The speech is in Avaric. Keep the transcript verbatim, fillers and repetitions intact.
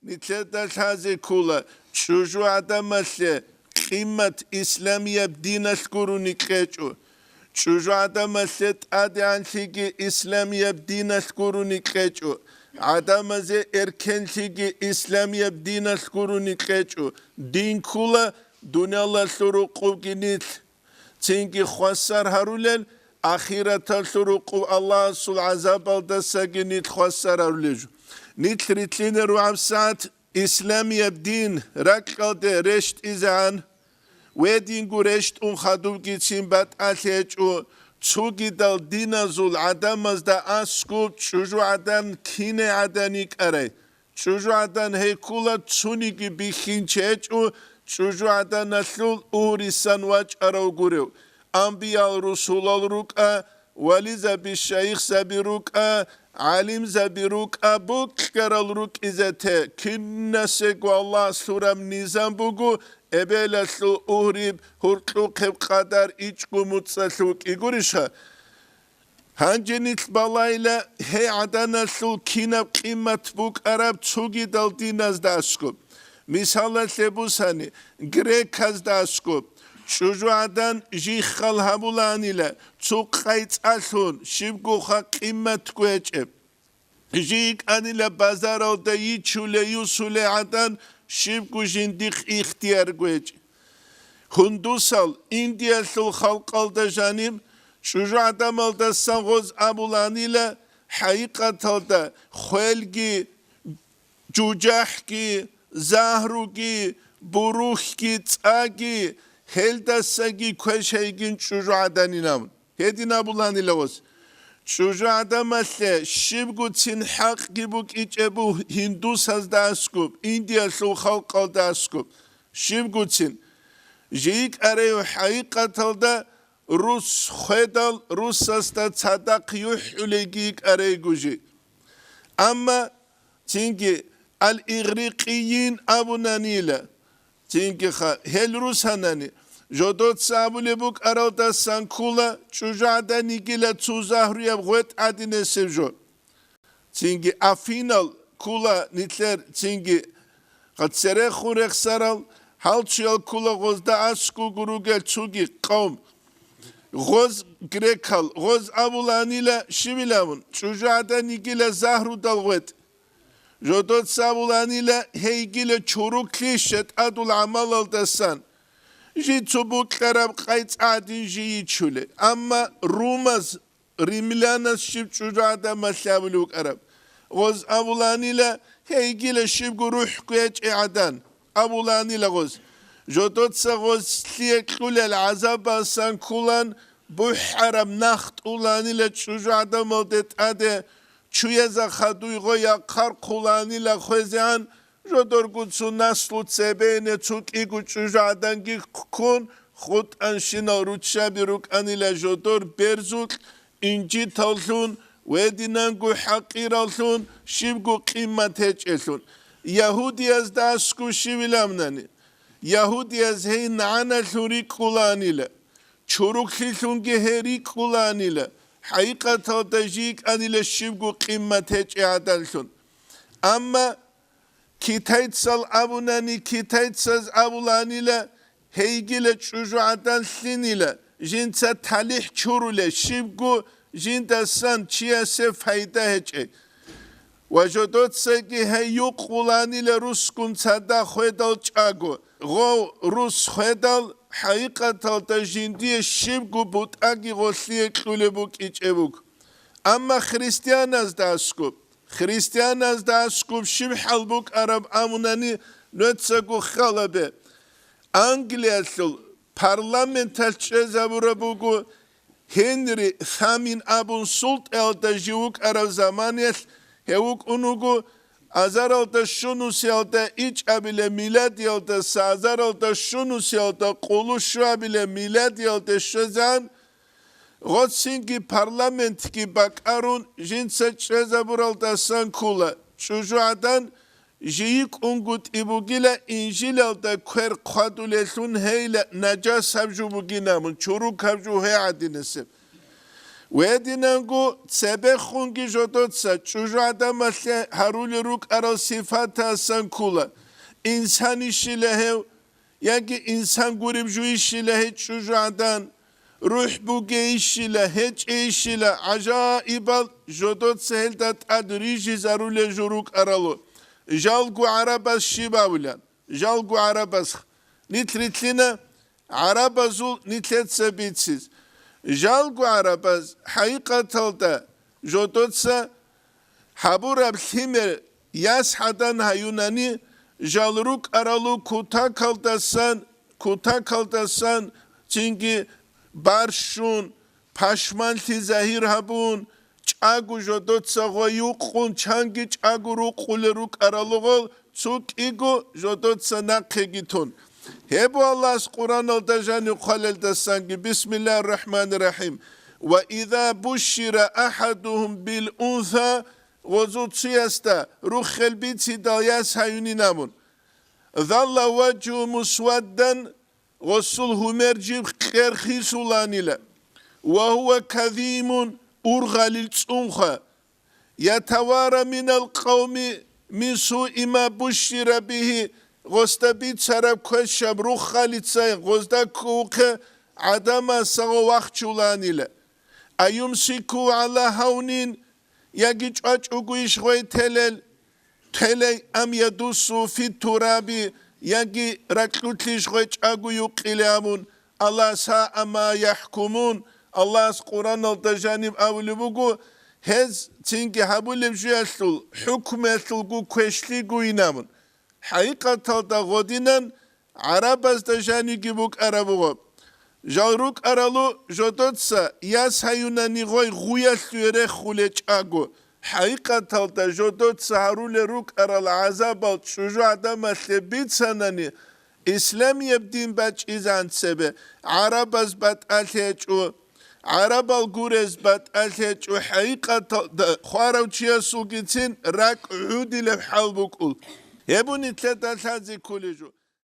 Нилъеда лъазе ккола, чӀужугӀадамалъе къимат исламияб диналъ гурони кьечӀо. ЧӀужугӀадамалъе тӀадегӀанлъиги исламияб диналъ гурони кьечӀо. ГӀадамазе эркенлъиги исламияб диналъ гурони кьечӀо. Дин ккола дуниялалъул рукъубги нилъ. Цинги хвасар гьарулел, ахираталъул рукъуб Аллагьасул гӀазабалдасаги нилъ хвасар гьарулел жо. Нилъ рилълъине ругӀаб сагӀат исламияб дин ракьалде рещтӀизегӀан, ва динго рещтӀун хадубгицин батӀалъи гьечӀо, цогидал диназул гӀадамазда аскӀоб чӀужугӀадан кине гӀадан йикӀарай. ЧӀужугӀадан гьей ккола цониги бихьинчи гьечӀо, чӀужугӀаданалъул угьрисан вачӀарав гурев. Амбиял-русулал рукӀа, вализаби-шайихзаби рукӀа, гӀалимзаби рукӀа, бокьарал рукӀизе те, кинасего Аллагьас лъураб низам буго, эбелалъул угьриб, гьуркьухъеб къадар ичӀго муцӀалъ вукӀи гуриша? Гьанже нилъ балайла гьей гӀаданалъул кинаб къимат букӀараб цогидал диназда аскӀоб. Мисалалъе бусани, греказда аскӀоб, чӀужугӀадан жиххал гьабулаанила, цо къайцӀалъун, щибгоха къиматго гьечӀеб. Жи йикӀанила базаралда йичулей-юсулей гӀадан, щибго жиндихъ ихтиярго гьечӀеб. Гьундусал, Индиялъул халкъалда жаниб, чӀужугӀадамалдасан гъоз абулаанила, хӀакъикъаталда хвелги, жужахӀги, загьруги, бурухьги, цӀаги, гьелдасаги квешайгин чӀужугӀаданин абун. Гьедин абулаанила гъоз. ЧӀужугӀадамалъе щибгоцин хӀакъги букӀичӀебу гьиндусазда аскӀоб, Индиялъул халкъалда аскӀоб. Щибгоцин. Жи йикӀарай хӀакъикъаталда рус хведал русасда цадахъ юхӀулейги йикӀарайгу жи. Амма цинги ал-игърикъийин абунанила. Цинги ха-, гьел русанани, жодоца абулеб букӀаралдасан ккола чӀужугӀадан йигила цо загьруяб гъветӀ гӀадинесеб жо. Цинги афинал ккола нилъер, цинги церехун рехсарал, гьалчиял ккола гъозда аскӀого ругел цоги къавм. Гъоз грекал, гъоз абулаанила щибилавун, чӀужугӀадан йигила загьрудал гъветӀ. Жодоца абулаанила гьейгила чуруклъи шетӀадул гӀамалалдасан. Жи цо букьараб къайцӀа гӀадин жи йичулей. Амма румаз, римляназ щиб чӀужугӀадан малъи абулев вукӀараб. Гъоз абулаанила гьейгила щибго рухӀго ячӀей гӀадан. Абулаанила гъоз. Жодоца гъоз лъие кьулел гӀазабасан ккулан бухӀараб нах тӀулаанила чӀужугӀадамалде тӀаде. Чуяза хадуй гъой яхъар хъулаанила хвезегӀан, жодоргун цо наслу цебене цо кӀиго чӀужугӀаданги ккун, хутӀанщинал руччаби рукӀанила жодор берзукь, инжиталлъун, вединанго хӀакъираллъун, щибго къимат гьечӀелъун. Ягьудиязда аскӀов щивиламнани, ягьудияз гьей нагӀаналъун рикӀкӀулаанила. Чуруклъилъунги гьей рикӀкӀулаанила, хӀакъикъаталда жи йикӀанила щибго къимат гьечӀей гӀадаллъун. Амма китайцал абунани, китайцаз абулаанила, гьейгила чӀужугӀадан лъинила, жинца талихӀ чурулей, щибго жиндасан чиясе пайда гьечӀей. Ва жодоцаги гьей юкъулаанила русгун цадахъ хведал чӀаго. Гъов рус хведал, хӀакъикъаталда жиндие щибго бутӀаги гъолъие кьулеб букӀичӀеб буго. Амма христианазда аскӀоб, христианазда аскӀоб щиб хӀал букӀараб амунани, нуцаго халабе. Англиялъул парламенталъ чӀезабураб буго, Гьенри Самин абун султӀаялда жив вукӀарав заманаялъ гьев вукӀун вуго, азаралда щунусиялда ичӀабилеб миладиялдаса азаралда щунусиялда къоло щуабилеб миладиялде щвезан, гъоцинги парламентги бакӀарун, жинца чӀезабуралдасан ккула, чӀужугӀадан жийи кӀунгутӀи бугила, инжилалда квер хъвадулелъун гьейла нажасаб жо бугин абун, чурукаб жо гьей гӀадинасеб. Гьединанго цебехунги жодоца чӀужугӀадамалъе гьарулел рукӀарал сифатасан ккола: инсанищила гьев, яги инсан гуреб жуйищила гьей чӀужугӀадан, рухӀ бугейищила, гьечӀейищила, гӀажаибал жодоца гьелда тӀад рижизарулел жо рукӀарало. Жалго гӀарабаз щиб абулеб? Жалго гӀарабаз нилъ рилълъина гӀарабазул нилъеца бициз. Жалго гӀарабаз хӀакъикъаталда жодоца гьабураб лъимер яс гӀадан гьаюнани, жал рукӀаралу кутакалдасан, кутакалдасан цинги барщун, пашманлъи загьир гьабун, чӀаго жодоца гъой юкъун, чанги чӀаго рукъулел рукӀаралугъал, цо кӀиго жодоца нахъеги тун. Гьеб Аллагьас Къуръаналда жанив хъвалелдасанги: «Бисмиллагьир рахӀманир рахӀим. Ва иза бушшира ахӀадугьум бил унса», гъозул цуясда руххел бицидал яс гьаюнин абун. «Залла важгьугьу мусваддан», гъосул гьумер жиб къерхисуланила. «Ва гьува казимун», ургъалил цӀунха. «Ятавара минал къавми мин суи ма бушшира бигьи», гъосда бицараб квешаб руххалица гъозда ккухъе гӀадамасаго вахчуланила. «Аюмсикугьу гӀала гьавнин», яги чӀвачӀого иш гъой телел, телей, «ам ядуссугьу фит тураби», яги ракьулъ иш гъой чӀаго юкъиле абун, «Алла саа ма яхӀкумун», Аллагьас Къуръаналда жаниб абулеб буго, гьез цинги гьабулеб жуялъул хӀукмуялъулго квешлъи гуйин абун. ХӀакъикъаталда гъодинан гӀарабазда жаниги букӀараб буго. Жал рукӀаралу жодоца яс гьаюнани гъой гъуялъуе рехулечӀаго, хӀакъикъаталда жодоца гьарулел рукӀарал гӀазабал чӀужугӀадамалъе бицанани, исламияб дин бачӀизан цебе гӀарабаз батӀалъи гьечӀо, гӀарабал гурез батӀалъи гьечӀо, хӀакъикъаталда хварав чиясулгицин ракӀ гӀудилеб хӀал букӀул. Гьеб нилъеда лъазе кколеб жо.